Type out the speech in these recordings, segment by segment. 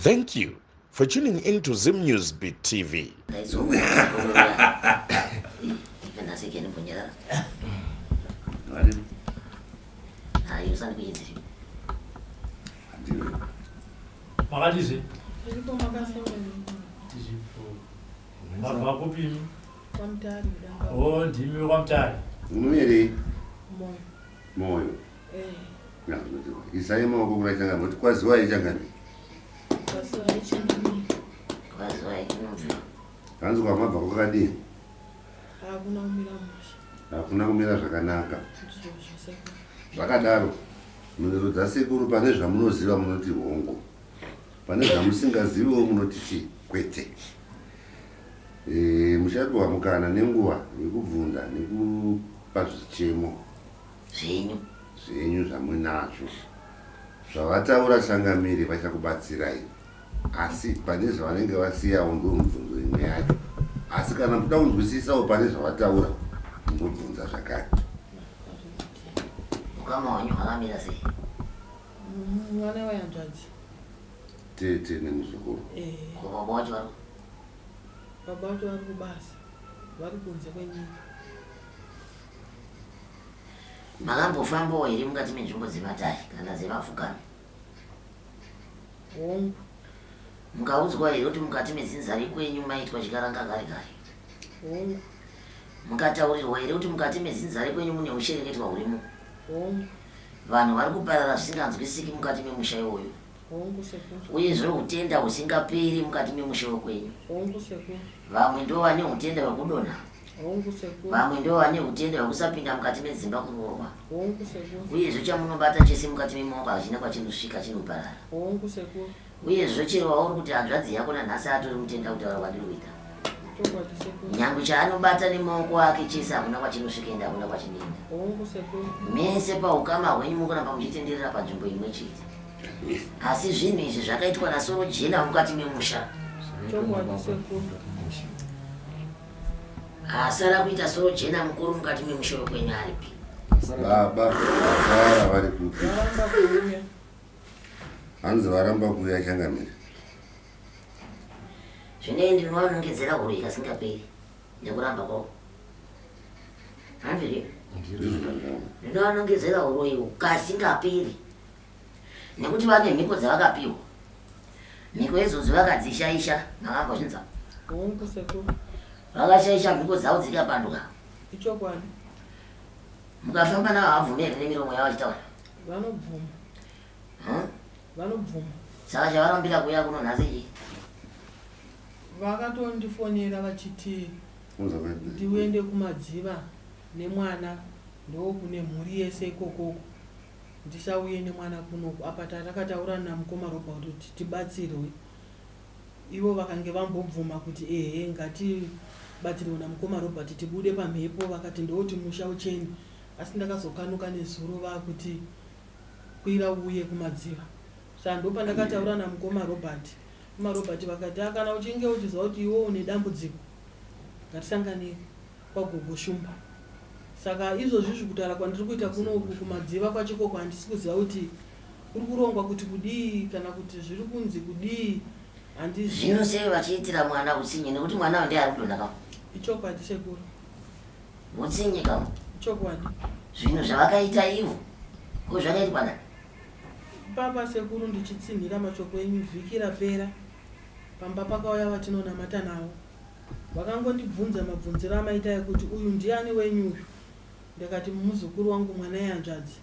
Thank you for tuning in to Zim News Beat TV. Makadizve? Mabva kupi imi? KwaMutare. Oh, ndimi wekwaMutare. Munoyerei? Moyo. Moyo. Eh. Isai maoko kuna changamire kuti kwaziwai changamire. Kwaziwai changamire. Kwaziwai kunobva. Hanzi kwamabva kwakadii? Hakuna kumira mushe. Hakuna kumira zvakanaka. Zvakadaro, mhinduro dzasekuru pane zvamunoziva munoti hongu. Pane zvamusingaziviwo munoti chii? Kwete. E, muchapiwa mukana nenguva yekubvunza nekupa zvichemo zvenyu zvenyu zvamunazvo. Zvavataura changamire vachakubatsirai asi pane zvavanenge vasiyawo ndo mibvunzo imwe yacho. Asi kana muchida kunzwisisawo pane zvavataura munobvunza zvakare. Ukama hwenyu hwakamira sei? Mwana wehanzvadzi. Tete nemuzukuru. Eh. Ko baba wacho vari Baba vacho vari kubasa. Vari kunze kwenyika. Makambofambawo here mukati menzvimbo dzematare kana dzemapfukano? Hongu. Mukaudzwa here kuti mukati medzinza rekwenyu maitwa chikaranga kare kare? Hongu. Mukataurirwa here kuti mukati medzinza rekwenyu mune ushereketwa hurimo? Hongu. Vanhu vari kuparara zvisinganzwisiki mukati memusha iwoyo. Hongu sekuru. Uyezve hutenda husingaperi mukati memusha wekwenyu. Hongu sekuru. Vamwe ndo vane hutenda hwekudonha. Hongu sekuru. Vamwe ndo vane hutenda hwekusapinda mukati medzimba kuroorwa. Hongu sekuru. Uyezve chamunobata chese mukati memaoko hachina kwachinosvika chinoparara. Hongu sekuru. Uyezve chero wauri kuti hanzvadzi yako nanhasi atori mutenda kutaura kwandiri kuita. Chokwadi sekuru. Nyangwe chaanobata nemaoko ake chese hakuna kwachinosvika ende hakuna kwachinoenda. Hongu sekuru. Mese paukama hwenyu mukuramba muchitenderera panzvimbo imwe chete. Asi zvinhu izvi zvakaitwa nasoro jena mukati memusha. Chokwadi sekuru. Asara kuita soro jena mukuru mukati memusha wekwenyu aripi? Baba vasara vari kupi? Varamba kuuya. Hanzi varamba kuuya changamire. Zvinei ndinovanongedzera huroyi kasingaperi nekuramba kwavo. Handiri? Ndinovanongedzera huroyi kasingaperi nekuti vane mhiko dzavakapiwa. Mhiko idzodzo vakadzishaisha makambozvinzwa? Hongu sekuru. Vakashaisha mhiko dzavo dzikapanduka. Ichokwadi. Mukafamba navo havabvumi here nemiromo yavo vachitaura? Vanobvuma. Huh? Vanobvuma. Saka chavarambira kuuya kuno nhasi chii? Vakatondifonera vachiti ndiuende kumadziva nemwana ndokune mhuri yese ikokoko ndisauye nemwana kunoku apa tatakataura namukoma Robert kuti tibatsirwe Ivo vakange vambobvuma kuti ehe ngatibatsirwe namukoma Robert tibude pamhepo vakati ndouti musha uchene asi ndakazokanuka nezuro vakuti kwira uuye kumadziva saka ndopandakataura namukoma Robert mukoma Robert vakati ah kana uchinge uchiziva kuti iwe une dambudziko ngatisangane kwagogo Shumba saka izvozvizvi kutaura kwandiri kuita kunoku kumadziva kwachikoko handisi kuziva kuti Kuri kurongwa kuti kudii kana kuti zviri kunzi kudii handizivi. Zvino sei vachiitira mwana utsinye nekuti mwana uyu ndiye ari kudonha ka? Ichokwadi sekuru. Utsinye ka? Ichokwadi. Zvinhu zvavakaita ivo ko zvakaitwa nani? Papa sekuru ndichitsinhira mashoko enyu vhiki rapera pamba pakauya vatinonamata navo vakangondibvunza mabvunziro amaita ekuti uyu ndiani wenyu uyu ndikati muzukuru wangu mwana yehanzvadzi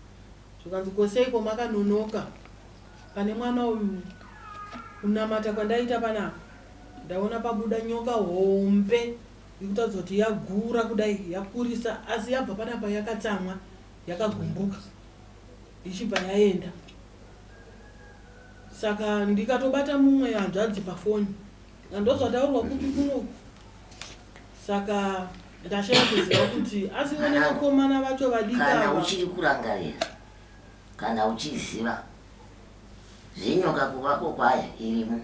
Zvikanzi ko seiko makanonoka pane mwana uyu kunamata kwandaita panapa ndaona pabuda nyoka hombe ikutaridza kuti yagura kudai yakurisa asi yabva panapa yakatsamwa yakagumbuka ichibva yaenda saka ndikatobata mumwe hanzvadzi pafoni ndozvataurwa kupi kunoku Saka ndashaya kuziva kuti asi vone vakomana vacho vadiki Kana ava. uchiri kurangarira, kana uchiziva zvenyoka kuvako kwayo irimo,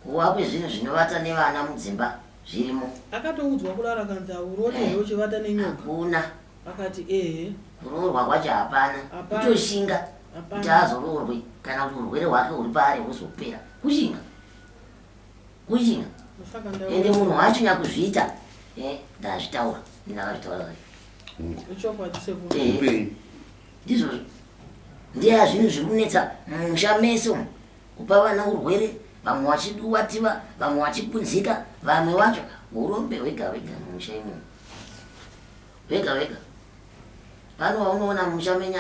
kuva kwezvinhu zvinovata nevana mudzimba zvirimo. Akatoudzwa kudaro akanzi haurote here uchivata nenyoka? Hakuna. Akati ehe. Kuroorwa kwacho hapana. Hapana. Kutoshinga. Kuti azoroorwe kana kuti urwere hwake huri paari huzopera. Kushinga. Kushinga. Ende munhu wacho nyakuzviita eh, ndazvitaura. Ndakazvitaura kare. Ichokwadi sekuru. Eh, ndizvozvo. Ndiye zvinhu zviri kunetsa mumusha mese umu. Kupa vana urwere, vamwe vachiduwativa, vamwe vachipunzika, vamwe vacho urombe hwega hwega mumusha imomo. Vega vega. Pano waunoona musha menyu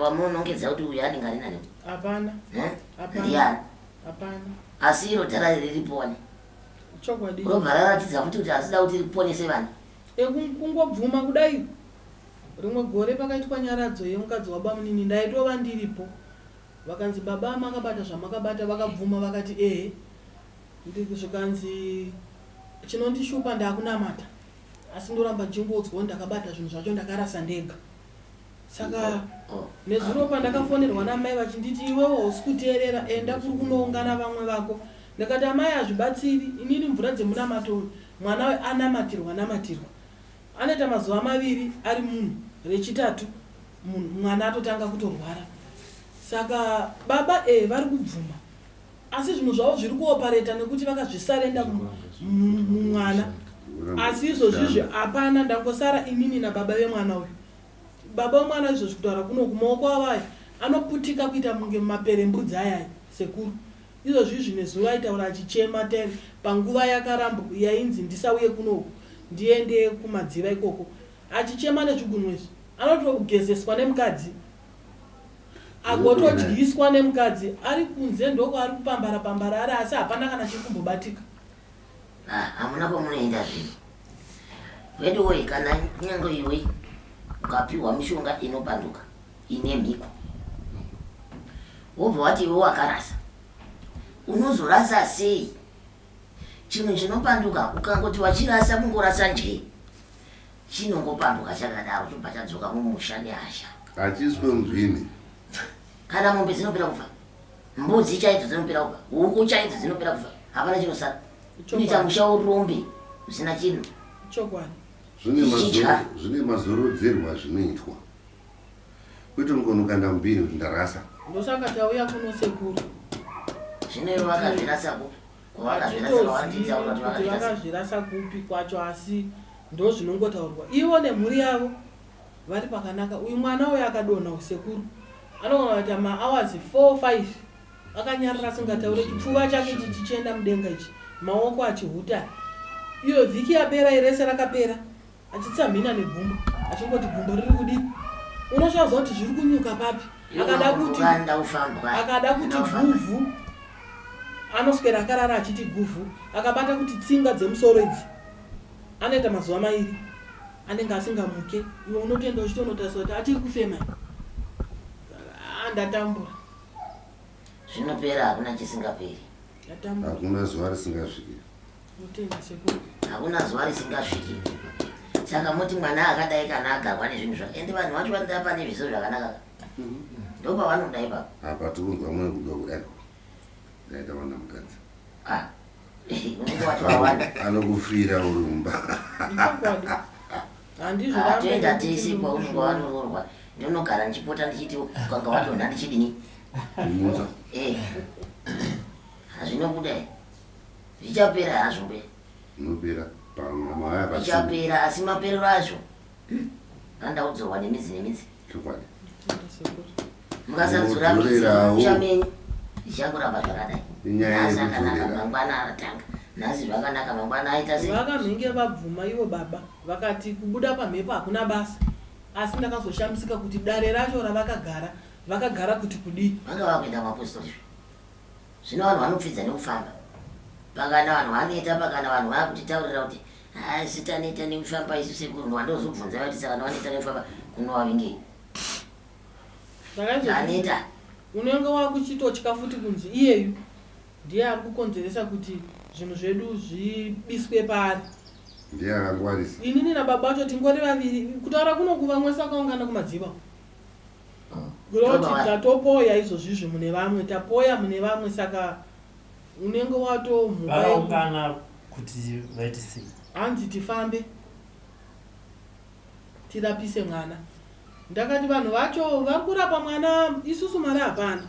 wamunonongedza kuti uyu anenge ari nani. Hapana. Eh? Hapana. Ndiani? Hapana. Asi iro dhara riripo wani. Chokwadi. Robva raratidza futi kuti asida kuti riponese vana. Kungobvuma kudai. Rimwe gore pakaitwa nyaradzo yemukadzi wabamunini ndaitova ndiripo. Vakanzi baba makabata zvamakabata vakabvuma vakati ehe. Zvikanzi chinondishupa ndakunamata. Asi ndoramba ndichingoudzwa kuti ndakabata zvinhu zvacho ndakarasa ndega. Saka nezuro pandakafonerwa namai vachinditi iwewe hausi kuteerera enda kuri kunoungana vamwe vako. Ndikati amai hazvibatsiri inini mvura dzemunamato uyu mwana uyu anamatirwa namatirwa. Anoita mazuva maviri ari munhu rechitatu munhu mwana atotanga kutorwara. Saka baba eh vari kubvuma Asi zvinhu zvavo zviri kuopareta nekuti vakazvisarenda mumwana. Asi izvozvizvi hapana ndangosara inini nababa vemwana uyu. Baba vemwana izvozvi kutaura kunoku maoko avo aya anoputika kuita munge maperembudzi ayaya sekuru. Izvozvizvi nezuro aitaura achichema time panguva yakarambwa yainzi ndisauye kunoku ndiende kumadziva ikoko achichema nezvigunwe izvi anotogezeswa nemukadzi. Agotodyiswa nemukadzi ari kunze ndokwaari kupambara pambara ari asi hapana kana chiri kumbobatika. Ah, hamuna kwamunoenda zvino. Veduwe kana kunyange iwe ukapiwa mishonga inopanduka ine mhiko wobva wati iwe wakarasa unozorasa sei chinhu chinopanduka ukangoti wachirasa kungorasa njee Chinongopanduka chakadaro chobva chadzoka mumusha nehasha. Hachiiswe mubhini. Kana mombe dzinopera kufa, mbudzi chaidzo dzinopera kufa, huku chaidzo dzinopera kufa, hapana chinosara. Kuita musha urombe usina chinhu. Chokwadi. Zvine mazorodzerwa zvinoitwa. Kwete kungonokanda mubhini kuti ndarasa. Ndosaka tauya kuno sekuru. Zvino ivo vakazvirasa kupi? Hatitozivi kuti vakazvirasa kupi kwacho asi ndozvinongotaurwa. Ivo nemhuri yavo vari pakanaka. Uyu mwana uyu akadonha uyu sekuru anogona kuita mahours 4 5 akanyarara asingataure chipfuva chake ichi chichienda mudenga ichi maoko achihuta. Iyo vhiki yapera irese rakapera achitsamhina negumbo achingoti gumbo riri kudii unoshaza kuti zviri kunyuka papi akada kuti akada kuti guvhu anoswera akarara achiti guvhu akabata kuti tsinga dzemusoro idzi anoita mazuva mairi anenge asingamuke iwe unotoenda uchitonotarisa kuti achiri kufema ah, ndatambura zvinopera hakuna chisingaperi hakuna zuva risingasviki Hakuna zuva risingasviki. Saka moti mwana akadai kana agarwa nezvinhu zvake. Ende vanhu vacho vanoda pane zviso zvakanaka. Ndopavanoda ipapo. Apa tikunzwa mwe kuda kudai. Ndaita vana mukadzi. Ah. Unenge watovawana. Anokufira uri mumba. Ah, toenda tese kwaunenge wanoroorwa. Ndinogara ndichipota ndichiti ukanga wadonha ndichidini. Kumutsa. Eh. Hazvinobuda. Zvichapera hazvo mbuya. Zvinopera pamaya pa. Zvichapera asi maperero azvo anoda kudzorwa nemidzi nemidzi. Chokwadi. Mukasadzora midzi mumusha menyu zvichangoramba zvakadai. Inyaya Nhasi akanaka yekudzorera. mangwana atanga. Nhasi zvakanaka mangwana aita sei? Vakamhenge vabvuma ivo baba vakati kubuda pamhepo hakuna basa asi ndakazoshamisika kuti dare racho ravakagara vakagara kuti kudii. Vanga vakuenda kumapositori. Zvino vanhu vanopfidza nekufamba. Pakana vanhu vaneta pakana vanhu vakutitaurira kuti asi taneta nekufamba isu sekuru ndozobvunza vati saka vaneta nekufamba kunovavingei. Taneta. Unenge wakuchitotya futi kunzi iyeyu ndiye ari kukonzeresa kuti zvinhu zvedu zvibiswe paari. Ndiye akangwarisa. Inini nababa vacho tingori vaviri kutaura kuno kuvamwe sakaungana kumadziva. Kureva kuti tatopoya izvozvizvi mune vamwe, tapoya mune vamwe saka unenge watomhuka. Vakaungana kuti vaite sei? Hanzi tifambe tirapise mwana. Ndakati vanhu vacho vari kurapa mwana isusu mari hapana.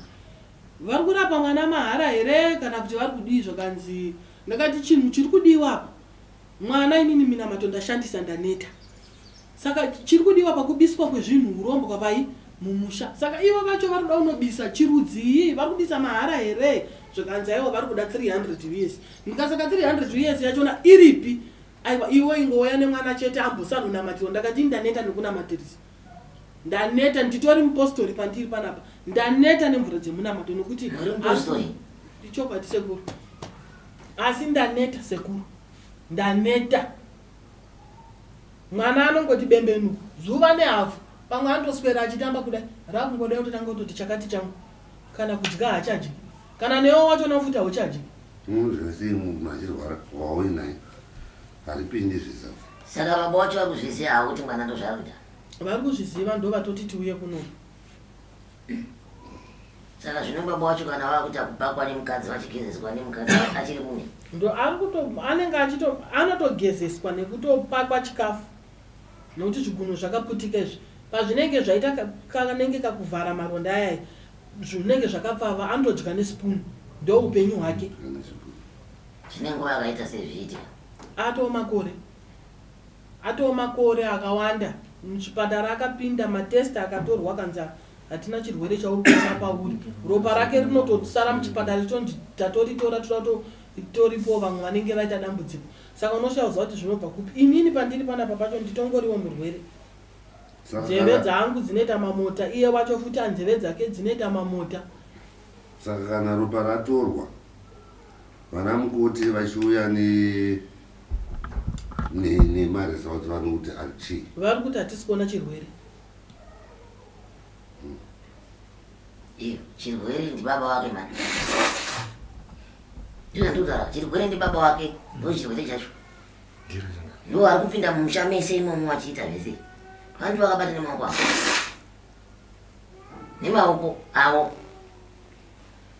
Vari kurapa mwana mahara here kana kuti vari kudii zvakanzi ndakati chinhu chiri kudiwa apa mwana inini minamato ndashandisa ndaneta. Saka chiri kudiwa pakubiswa kwezvinhu hurombwa pai mumusha. Saka ivo vacho vari kuda kunobisa chirudzii vari kubisa mahara here zvikanzi aiwa vari kuda 300 us. Ndikasaka 300 us yachona iripi Aiwa iwe ingouya nemwana chete ambosanonamatirwa ndakati ndaneta nekunamatirisa ndaneta nditori mupostori pandiri panapa ndaneta nemvura dzemunamato nekuti Muri mupostori? Ichokwadi sekuru asi ndaneta sekuru ndaneta mwana anongoti bembenuku zuva nehafu pamwe anotoswera achitamba kudai rakungoda kutotanga kutoti chakati changu kana kudya haachadyi kana newe wachona futi hauchadyi Unodya sei munhu achirwara wauinaye haripindi zvizamu. Saka baba wacho vari kuzviziva havo kuti mwana ndozvaari kuita. Vari kuzviziva ndovatoti tiuye kuno. Saka zvino baba wacho kana vakuita kupakwa nemukadzi vachigezeswa nemukadzi achiri mune. Ndo ari kuto anenge achito anotogezeswa nekutopakwa chikafu nekuti zvigunwe zvakaputika izvi pazvinenge zvaita kanenge kakuvhara maronda ayaya zvinenge zvakapfava anotodya nespoon ndoupenyu hwake. Zvine nguva yakaita sei zvichiitika? Atoo makore. Atoo makore akawanda. Muchipatara akapinda matest akatorwa akanzi hatina chirwere chauri kuona pauri. Ropa rake rinotosara muchipatara richonzi tatoritora toda kutoripowo vamwe vanenge vaita dambudziko. Saka unoshaya kuziva kuti zvinobva kupi. Inini pandiri panapa pacho nditongoriwo murwere. Nzeve dzangu dzinoita mamota iye wacho futi anzeve dzake dzinoita mamota. Saka kana ropa ratorwa vana mukoti vachiuya ne nemaresults vanokuti chii? Vari kuti hatisi kuona chirwere. Iyo chirwere ndibaba wake mani. Ndizvo ndikutaura chirwere ndibaba wake ndochirwere chacho. Ndiwo vari kupinda mumusha mese imomo vachiita zvese. Vanhu vakabata nemaoko avo. Nemaoko avo.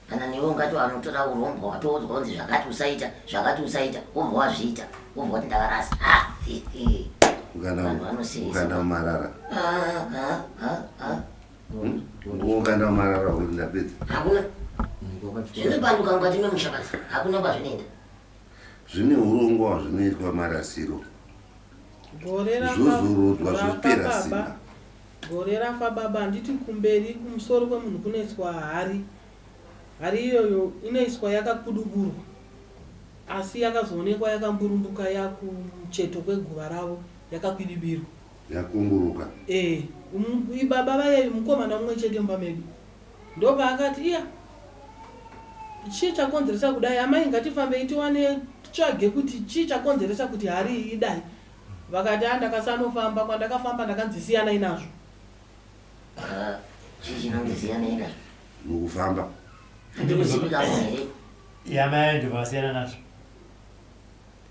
Kana newe ungati vanotora urombwa watoudzwa kunzi zvakati usaita, zvakati usaita, wobva wazviita, wobva wati ndakarasa. Ah, eh, eh. Vanhu vanosirisa. Ukanda mumarara. Ah, ah, ah, ah. Hmm? Ukanda mumarara kuti ndapedza. Hakuna. Zvinopanduka mukati memusha basi. Hakuna kwazvinoenda. Zvine hurongwa hwazvinoitwa marasiro. Gore rafa Zvozorodzwa rafa zvopera baba simba. Gore rafa baba handiti kumberi kumusoro kwemunhu kunoiswa hari. Hari iyoyo inoiswa yakakuduburwa asi yakazoonekwa yakamburumbuka yakumucheto kweguva ravo yakakwidibirwa. Yakunguruka. Eh, baba vaye mukomana mumwe chete mumba medu. Ndopaakati iya chii chakonzeresa kudai amai ngatifambei tiwane titsvage kuti chii chakonzeresa kuti hari iyi idai vakati a ndakasanofamba kwandakafamba ndakanzi siyanai nazvo. Ah, chii chinonzi siyanai nazvo? Mukufamba. Handikuzivikanwa here? Yamai ndovasiyana nazvo.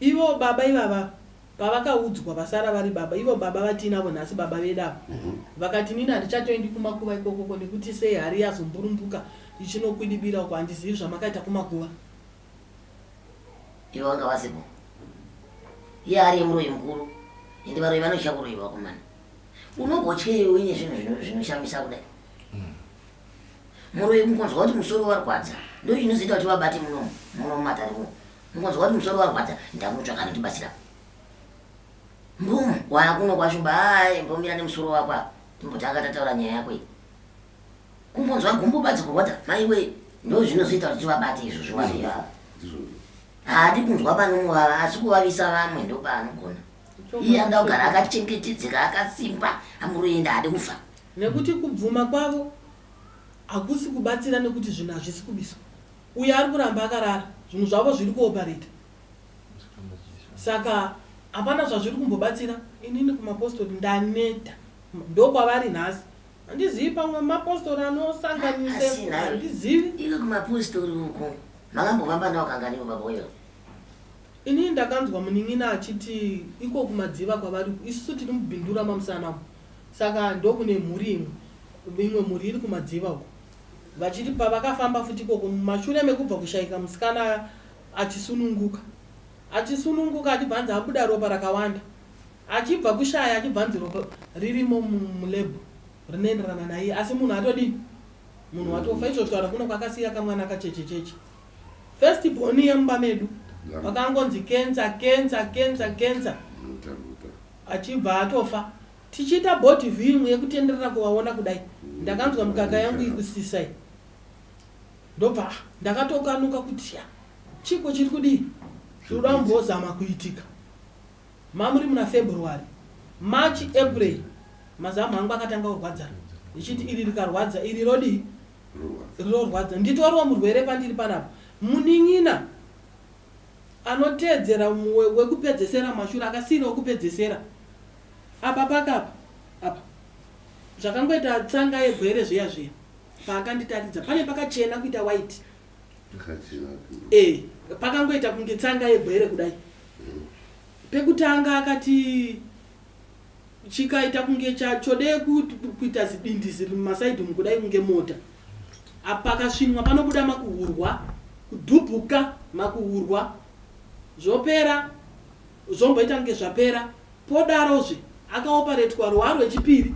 Ivo baba ivava pavakaudzwa vasara vari baba ivo baba vatiinavo nhasi baba vedu ava vakati inini handichatoendi kumakuva ikokoko nekuti sei hari yazomburumbuka ichinokwidibira uko handizivi zvamakaita kumakuva. Ivo vanga vasipo. Iye ari muroyi mukuru. Ende varoyi vanotya kuroyiwa vakomana. Unogotyei uine zvinhu zvinoshamisa kudai. Muroyi kungonzwa kuti musoro warwadza ndochinozoita kuti vabate muno muno mumatare muno. Mukonzwa kuti musoro warwadza ndakunotsvaka anondibatsira. Mbum waakuno kwaShumba haa imbomira nemusoro wako apa timbotanga tataura nyaya yako iyi. Kungonzwa gumbo badzi kurwadza maiwe ndozvinozoita kuti tivabate izvozvo vanhu ivava. Haadi kunzwa panomuvava asi kuvavisa vamwe ndopaanogona. Iye anoda kugara akachengetedzeka akasimba amuroenda haadi kufa. Nekuti kubvuma kwavo hakusi kubatsira nekuti zvinhu hazvisi kubiswa. Uyo ari kuramba akarara zvinhu zvavo zviri kuopareta saka hapana zvazviri kumbobatsira inini kumapostori ndaneta ndokwavari nhasi handizivi pamwe mapostori anosanganise handizivi iko kumapostori uko makambofamba nawo kanganiwo baba uyo inini ndakanzwa munin'ina achiti iko kumadziva kwavari isusu tiri mubhindura mamusana umu saka ndokune mhuri imwe imwe mhuri iri kumadziva uko Vachiti pavakafamba futi ikoko mumashure mekubva kushaika musikana achisununguka achisununguka achibva anzi abuda ropa rakawanda achibva kushaya achibva anzi ropa ririmo mulab rinoenderana naiye asi munhu atodini munhu watofa izvo kutaura kuno kwakasiya kamwana kachechecheche first born yemumba medu vakangonzi kenza kenza kenza kenza achibva atofa tichiita body viewing yekutenderera kuvaona kudai ndakanzwa mukaka yangu ikusisai ndobva ah, ndakatokanuka kuti ya chiko chiri kudii zviri kuda kumbozama kuitika Mamuri muna February, March, April mazamu angu akatanga kurwadza ndichiti iri rikarwadza iri rodii rirorwadza nditoriwo murwere pandiri panapa munin'ina anoteedzera wekupedzesera mashure akasiira wekupedzesera apa pakapa apa zvakangoita tsanga yegwere zviya zviya paakanditaridza pane pakachena kuita white e pakangoita kunge tsanga yegwere kudai Pekutanga akati chikaita kunge chode kuita zidindizi riri mumasaidhi umu kudai kunge mota. Pakasvinwa panobuda makuhurwa, kudhubhuka makuhurwa zvopera zvomboita kunge zvapera podarozve akaoparetwa rwa rwechipiri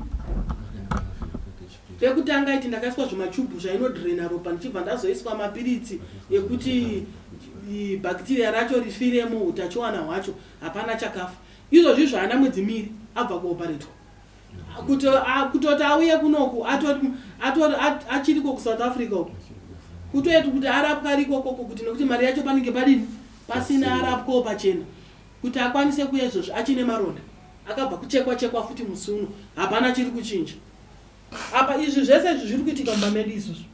Pekutanga iti ndakaiswa zvimachubhu zvainodrena ropa ndichibva ndazoiswa mapiritsi ekuti bacteria racho rifiremo utachiwana hwacho hapana chakafa. Izvozvi zvaana mwedzi miiri abva kuoparetwa. Kutoti auye kunoku achiriko kuSouth Africa uko kutoeti kuti arapwa ari ikokoko kuti nekuti mari yacho panenge padini pasina arapwawo pachena kuti akwanise kuya izvozvi achine maronda akabva kuchekwa chekwa futi musi uno hapana chiri kuchinja. Apa izvi zvese izvi zviri kuitika mumba medu isusu.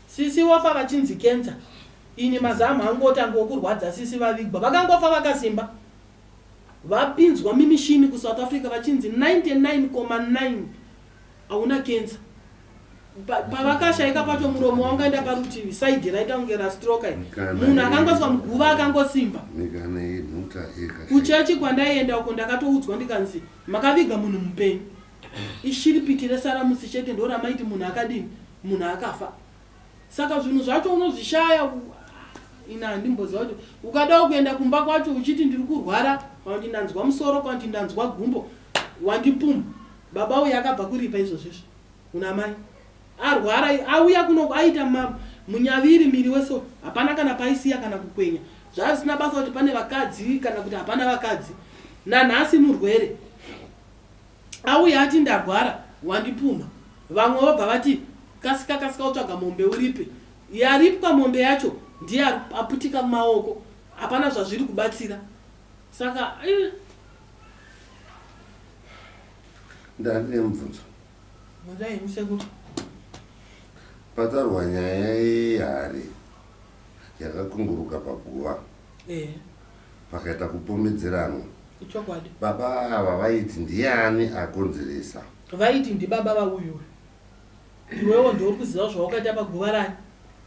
Sisi wafa vachinzi cancer. Ini mazamu angu otanga okurwadza sisi vavigwa. Vakangofa vakasimba. Vapinzwa mimishini kuSouth Africa vachinzi 99,9 hauna cancer. Pavakashaika pacho muromo wangaenda parutivi side raita kunge rastroka munhu akangoiswa muguva akangosimba. Kuchechi kwandaienda uko ndakatoudzwa ndikanzi makaviga munhu mupenyu. Ishiripiti resaramusi chete ndoramaiti munhu akadini munhu akafa saka zvinhu zvacho unozvishaya ini handimboziva kuti ukadawo kuenda kumba kwacho uchiti ndiri kurwara kana kuti ndanzwa musoro kana kuti ndanzwa gumbo wandipumha baba uyo akabva kuripa izvozvizvi una mai arwara auya kuno aita munyaviri miri wese hapana kana paisiya kana kukwenya zvazvisina basa kuti pane vakadzi kana kuti hapana vakadzi nanhasi murwere Auya ati ndarwara wandipumha. Vamwe vobva vati kasika kasika wotsvaga mombe uripe. Yaripwa mombe yacho ndiye aputika mumaoko. Hapana zvazviri kubatsira. Saka eh. Ndandine mubvunzo. Bvunzai henyu sekuru. Pataurwa nyaya yehari yakakunguruka paguva. Eh. Pakaita kupomedzeranwa. Ichokwadi. Baba ava vaiti ndiani akonzeresa? Vaiti ndibaba vauyu. Iwewo ndiwe uri kuziva zvawakaita paguva rani?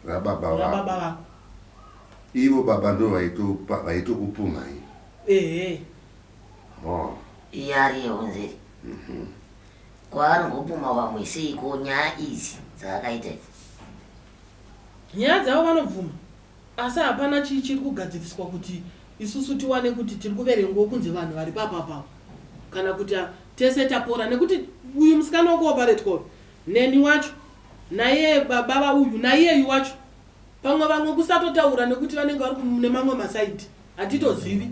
Rababa vako. Rababa vako. Ivo baba ndo vaitokupumhai. Ehe. Oh. Iye ari yehonzeri. Kwaanogopumha vamwe seiko nyaya idzi dzaakaita idzi? Nyaya dzavo vanobvuma. Asi hapana chii chiri kugadziriswa kuti isusu tiwane kuti tiri kuverengwawo kunzi vanhu vari papapapo kana kuti tese tapora nekuti uyu musikana wekuoparetwa uyu neni wacho naiye baba vauyu naiyeyu wacho pamwe vamwe kusatotaura nekuti vanenge vari nemamwe masaidi hatitozivi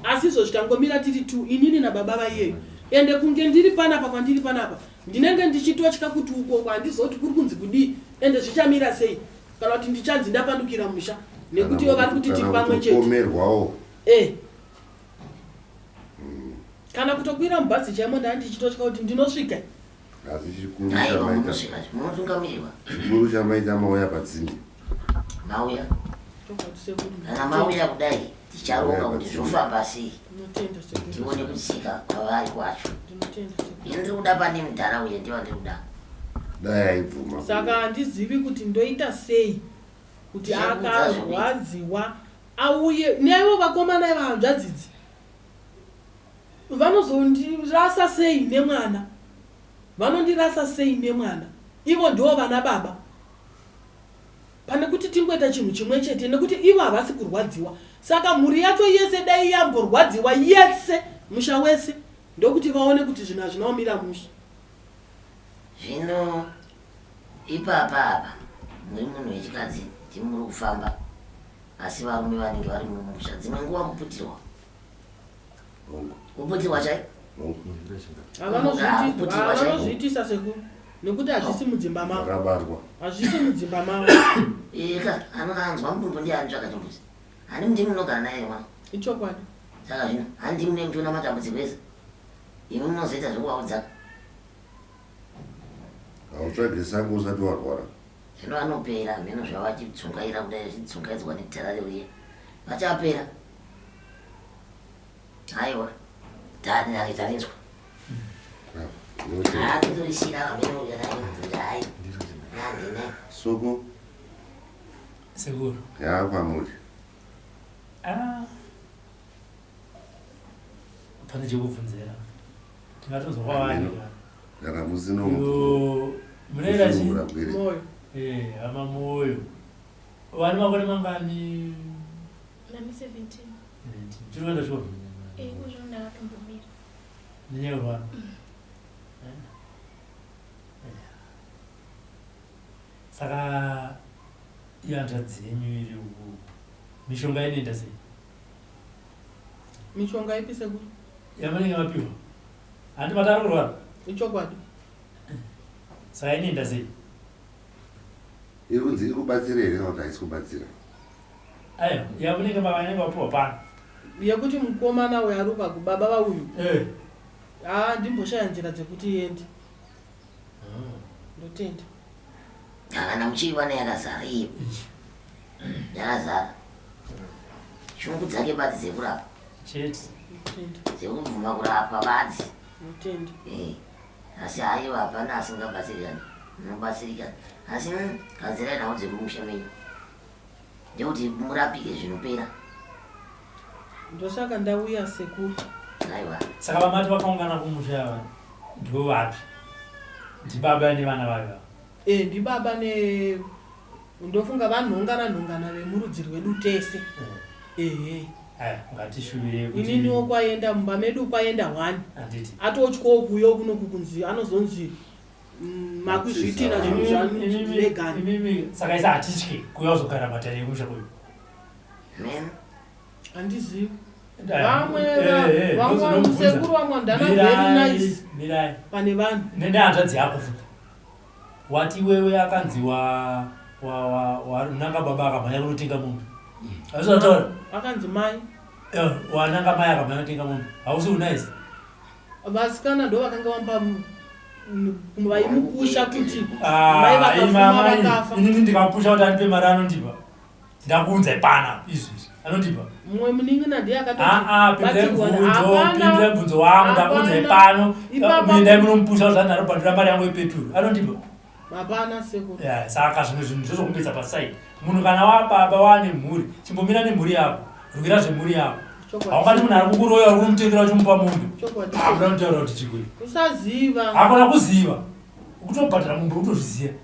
Asi izvozvi tangomira tiri two inini nababa vaiyeyu ende kunge ndiri panapa kwandiri panapa ndinenge ndichitotya kuti ukoko handiziva kuti kuri kunzi kudii ende zvichamira sei kana kuti ndichanzi ndapandukira musha nekuti ivo vari kuti tiri pamwe chete kuomerwawo eh kana kutokwira mubhazi chaimo ndanga ndichitotya kuti ndinosvika Asi chikuru Aiwa chamaita munosvika munotungamirirwa. chikuru chamaita mauya patsinde. Mauya. Chokwadi sekuru. Kana mauya kudai ticharonga Mauya kuti patsinde. zvofamba sei Ndinotenda sekuru. tione kutsika kwavari kwacho. Ndinotenda sekuru. Ini ndiri kuda pane mudhara uye ndiye wandiri kuda. Dai aibvuma. Saka handizivi kuti ndoita sei kuti Ndichakuudza zvekuita. akarwadziwa auye naivo vakomana iva hanzvadzidzi Vanozondirasa sei nemwana? Vanondirasa sei nemwana? Ivo ndivo vana baba. Pane kuti tingoita chinhu chimwe chete nekuti ivo havasi kurwadziwa. Saka mhuri yacho yese dai yamborwadziwa yese musha wese ndokuti vaone kuti zvinhu hazvina kumira mushe. Zvino ipapa apa muri munhu wechikadzi ndimuri kufamba asi varume vanenge vari mumusha dzimwe nguva kuputirwa kuputirwa chai Havanozviitisa sekuru nekuti hazvisi mudzimba mavo, hazvisi mudzimba mavo. Eka anokanzwa mudumbu ndiye anotsvaka chimbuzi. Handi mundimi munogara naye mwana. Ichokwadi. Saka zvino handi mune muchiona matambudziko ese imi munozoita zvekuvaudza. Hautsvage sango usati warwara. Zvino anopera mheno zvavachidzungaira kudai zvichidzungaidzwa nedhara riuye vachapera. Aiwa tani nake tarinzwa. Haatotorishira mheno hai handina. Soko. Sekuru. Ya kwamuri. Ah. Pane chekubvunzera. Tingatonzwa kwavari. Kana musino. Munoita chi? Moyo. Eh, hama moyo. Vane makore mangani? Nami 17. 17. Chiri kuenda chikoro? Eh, kuzvo ndakatombomira. Nenyaya yekurwara? Saka ihanzvadzi yenyu iri uku mishonga inoenda sei? Mishonga ipi sekuru? Yamunenge mapiwa. Handi mati ari kurwara? Ichokwadi. Saka inoenda sei? Iri kunzi iri kubatsira here kana kuti haisi kubatsira? Ayo, yamunenge mavanenge vapiwa pano. Yekuti mukomana uyu ari uku baba vauyu. Eh. Ah, ndimboshaya nzira dzekuti iende. Ndotenda. Kana muchiiwana yakazara iyo. Yakazara. Shungu dzake badzi dzekurapa. Chete. Ndotenda. Dzekubvuma kurapwa badzi. Ndotenda. Eh. Asi haiwa hapana asingabatsirikani. Munobatsirikana. Asi gadzirai nhau dzekumusha menyu. Ndekuti murapike zvinopera. Ndosaka ndauya sekuru. Aiwa. Saka vamati vakaungana kumusha ava ndovapi? Ndibaba nevana vave ava. Eh, ndibaba ne ndofunga vanhongana nhongana vemurudzi rwedu tese. Ehe. Aya, ngatishuvire kuti Ininiwo kwaenda mumba medu kwaenda one. Handiti. Atotyawo kuuya kunoku kunzi anozonzi makuzviitira zvinhu zvamegani. Imimi saka isa hatitye kuuya kuzogara matare ekumusha kwedu. Mem. Handizivi. Vamwe vamwe sekuru vamwe ndana very nice. Mirai. Pane vanhu. Nehanzvadzi yako futi. Wati iwewe akanzi wa wa wa wananga baba akamhanya kunotenga mombe. Hazvina kutaura. Akanzi mai. Eh, wananga mai akamhanya kunotenga mombe. Hausi unice. Vasikana ndo vakanga vamba vaimupusha kuti Ah, mai vakafuma ima mai, vakafa. Inini ndikapusha kuti andipe mari anondipa. Ndakuunza ipana izvi izvi. Anondipa. Mumwe munin'ina ndiye akatoti Ah ah, pindai batsirwa mubvunzo, hapana. pindai mubvunzo wangu, ndakuunza Hapana. ipano. Ipapa- Endai munomupusha kuti andarobhadhira mari yangu yepeturu. Anondipa. Hapana sekuru. Yeah, saka zvimwe zvinhu zvozokumbidza paside. Munhu kana wababa wane mhuri, chimbomira nemhuri yako. Rwira zvemhuri yako. Chokwadi. Haungati munhu ari kukuroya uri kumutengera uchimupa mombe. Chokwadi. Hakuna kutaura kuti chikwe. Kusaziva. Hakuna kuziva. Ukutobhadhara mombe utozviziva.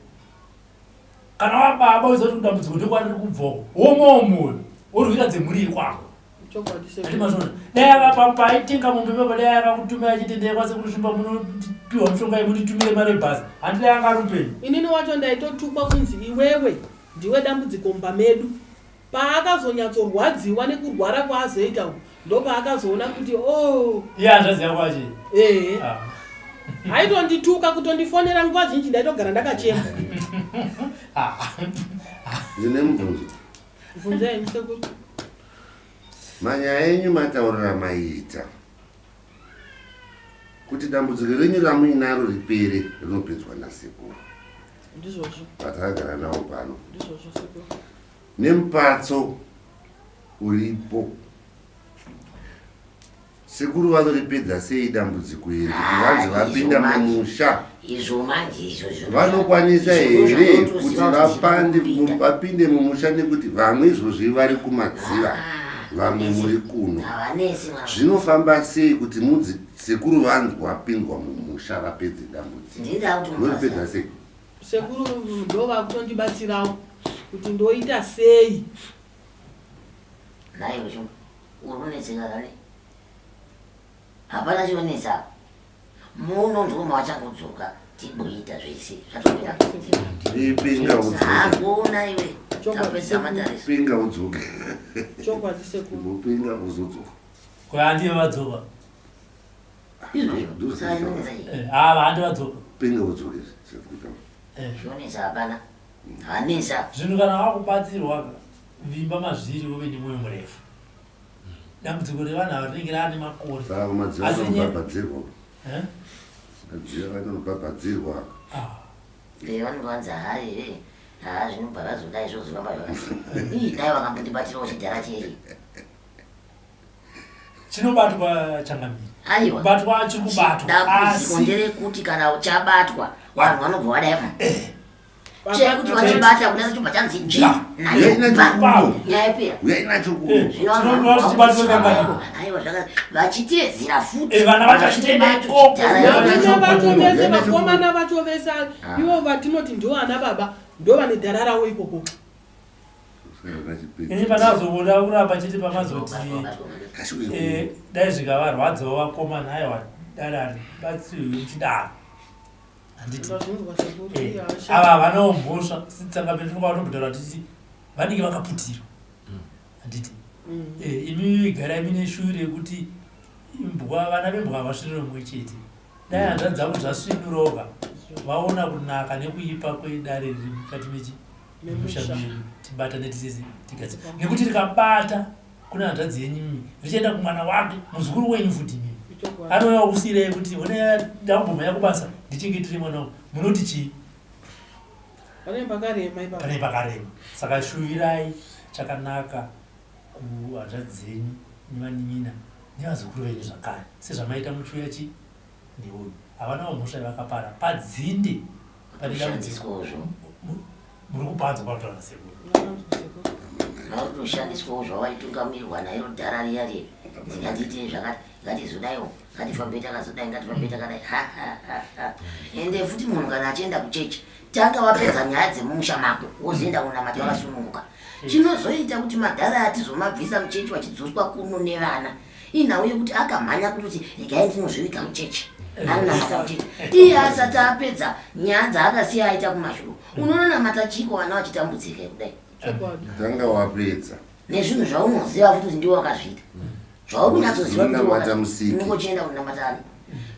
Kana wababa uziva kuti dambudziko ndekwariri kubvako. Womawo moyo. Worwira dzemhuri yekwako. Chokwadi sekuru. Ati mazvona. Dai akapapa aitenga mombe baba dai akakutumira achiti ndai kwasekuru Shumba munopiwa mushonga yemunditumire mari yebhasi. Handi dai anga ari mupenyu. Inini wacho ndaitotukwa kunzi iwewe ndiwe dambudziko mumba medu. Paakazonyatsorwadziwa nekurwara kwaazoita uku ndopaakazoona kuti oh. Iye hanzvadzi yako achi. Ehe. Ah. Aitondituka kutondifonera nguva zhinji ndaitogara ndakachema. Ah. Ndine mubvunzo. Bvunzai sekuru. Manyaya enyu mataurira maiita kuti dambudziko renyu ramuinaro ripere rinopedzwa nasekuru. Ndizvozvo. Patakagara nawo pano. Ndizvozvo sekuru. Nemupatso uripo. Sekuru vanoripedza sei dambudziko iri kuti vanzi vapinda mumusha? Izvo manje izvo izvo. Vanokwanisa here kuti vapande vapinde mumusha nekuti vamwe izvozvi vari kumadziva vamwe muri kuno. Havanesi mwana. Zvinofamba sei kuti mudzi sekuru vanzi vapindwa mumusha vapedze dambudziko? Ndida kuti Munoripedza sei? Sekuru ndo vakutondibatsirawo kuti ndoita sei. Nhai Mushumba, uri kunetseka kani? Hapana chinonetsa apa. Muno ndiko mavachangudzoka. Tiboita zvese zvatopera. Ipinga udzoke. Hakuna iwe. Tapedza matare. Pinga udzoke. Chokwadi sekuru. Pinga uzodzoka. Ko handi vadzoka. Izvozvo. Saka inonetsa chii? Eh, ava handi vadzoka. Pinga udzoke zvekuita. Eh. Zvonetsa hapana. Hanetsa. Zvinhu kana wakubatsirwa vimba mazviri uve nemwoyo murefu. Dambudziko revanhu ava rinenge raane makore. Saka kumadziva Asi nye- vanobhabhadzirwa. Eh? Madziva vanobhabhadzirwa. Ah. Eh, vanovanza hari eh. Haa zvinobva zvazodai zvozofamba zvakadai. Ii dai vakambondibatirawo chidhara chei. Chinobatwa changamire. Aiwa. Kubatwa chiri kubatwa. Dambudziko Asi nderekuti kana chabatwa vanhu vanobva vadai. Eh. Chekuti vachibata kudai chobva chanzi nji Uyai nacho nacho pa. kuno. Nyaya yapera. Uyai nacho kuno. Eh. Zvino vanhu Chinodiwa vanobva kuti chibatwe vakuti, kangani? Aiwa zvaka vachiteedzera futi. Eh, vana vacho vachitenda Vachibato ikoko. chidhara Vana icho. Varume vacho Uyai vese nacho kuno. vakomana vacho vese Ah. ivo vatinoti ndivo ana baba ndo vane dhara ravo ikoko. Ini pandazobuda kuramba chete pamazoti Kashuke eh, dai zvikavarwadzawo vakomana aiwa dare haribatsirwi muchidaro. Handiti. Ndazvinzwa sekuru. Eh, Iya, sha. ava havanawo mhosva sitsangamire tinonga vatobhadhara titi vanenge vakaputirwa handiti Eh, imi garai mine shure yekuti imbwa vana vembwa havasvinure mumwe chete dai hanzvadzi dzavo dzasvinuroka vaona kunaka nekuipa kwedare riri mukati mechi memusha medu tibatane tisese tigadzire nekuti rikabata kune hanzvadzi yenyu imi richienda kumwana wake muzukuru wenyu futi imimi anouya okusiirai kuti one ndakubvuma yakubasa ndichengetere mwana wangu munoti chii Pane pakarema ipapo. Pane pakarema. Saka shuvirai chakanaka kuhanzvadzi dzenyu nevanin'ina nevazukuru venyu zvakare sezvamaita muchiuya chi neuyu. Havanawo mhosva yavakapara padzinde pane dambudziko. Muri kupanzwa pakutaura nasekuru. Varikutoshandiswawo zvavaitungamirirwa nairo dhara riya riya. Ngatiitei zvakati, ngatizodaiwo, ngatifambei takazodai, ngatifambei takadai. Ha ha ha ha. Ende futi munhu kana achienda kuchechi Tanga wapedza nyaya dzemumusha mako wozoenda kunamata wakasununguka. Chinozoita kuti madhara atizomabvisa muchechi vachidzoswa kuno nevana inhau yekuti akamhanya kutoti regai ndinozviviga muchechi anonamata muchechi iye asati apedza nyaya dzaakasiya aita kumashuro unononamata chiiko vana vachitambudzika kudai. Tanga wapedza nezvinhu zvaunoziva futi kuti ndiwe wakazviita zvauri kunyatsoziva Unonamata musiki. unongochienda kunamata ani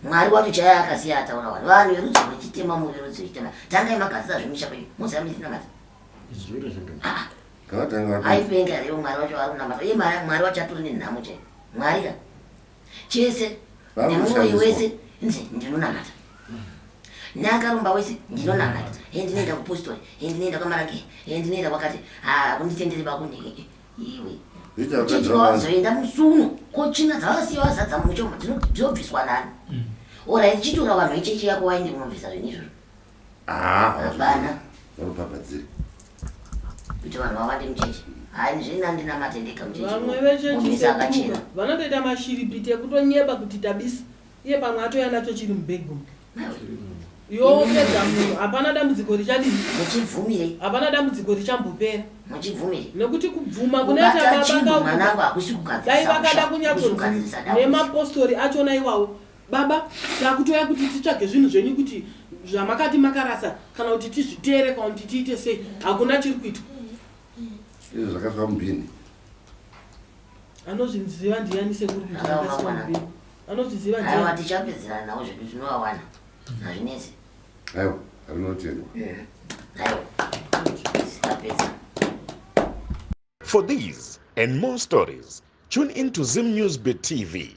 mwari wacho chaiye akasiya ataura wani vanhu verudzi rwechitema muri verudzi rwechitema tangai magadzira zvemisha kwenyu moziva miti namata Ah, Ngavatanga vapedza. aipenga here mwari wacho ari kunamata iye mwari wacho atori nenhamo chaiyo mwari ka chese Vari nemuroyi kushandiswa. wese nzi ndinonamata neakaromba wese ndinonamata he ndinoenda kupostori he ndinoenda kwamarange he ndinoenda kwakati hakunditenderi bakundii iwe Zvicha chechi vakadzi vavanhu. wazoenda musi uno ko tsvina dzavakasiya vazadza mumusha umo dzinobviswa nani orit chitora vanhu vechechi yako waende kunobvisa zvinhu izvozvo Ah, Hapana. Vanobhabhadzira. kuti vanhu vawande muchechi hayi zvina ndinamate ndega muchechi Vamwe vechechi munhu akachena sekuru vanotoita mashiripiti ekutonyeba kuti tabisa iye pamwe atouya nacho chiri mubhegi umu. Iwe wopedza munhu hapana dambudziko richadii muchibvumire hapana dambudziko richambopera muchibvumire nekuti kubvuma kunoita kubata baba chinhu kauku mwanangu hakusi dai kugadzirisa vakada musha hakusi kunyatsonzi kugadzirisa dambudziko nemapostori achona iwawo baba takutoya kuti titsvage zvinhu zvenyu kuti zvamakati makarasa kana kuti tizvitere kana kuti tiite sei hakuna chiri kuitwa Izvo zvakaswa mubhini. Anozviziva ndiyani sekuru kuti Akaoma zvakasiwa mwana. mubhini anozviziva Aiwa ndiyani tichapedzerana nawo zvedu tinovawana hazvinetsi. Aiwa, rinotendwa. Aiwa tapedza. For these and more stories, tune in to Zim News Bit TV.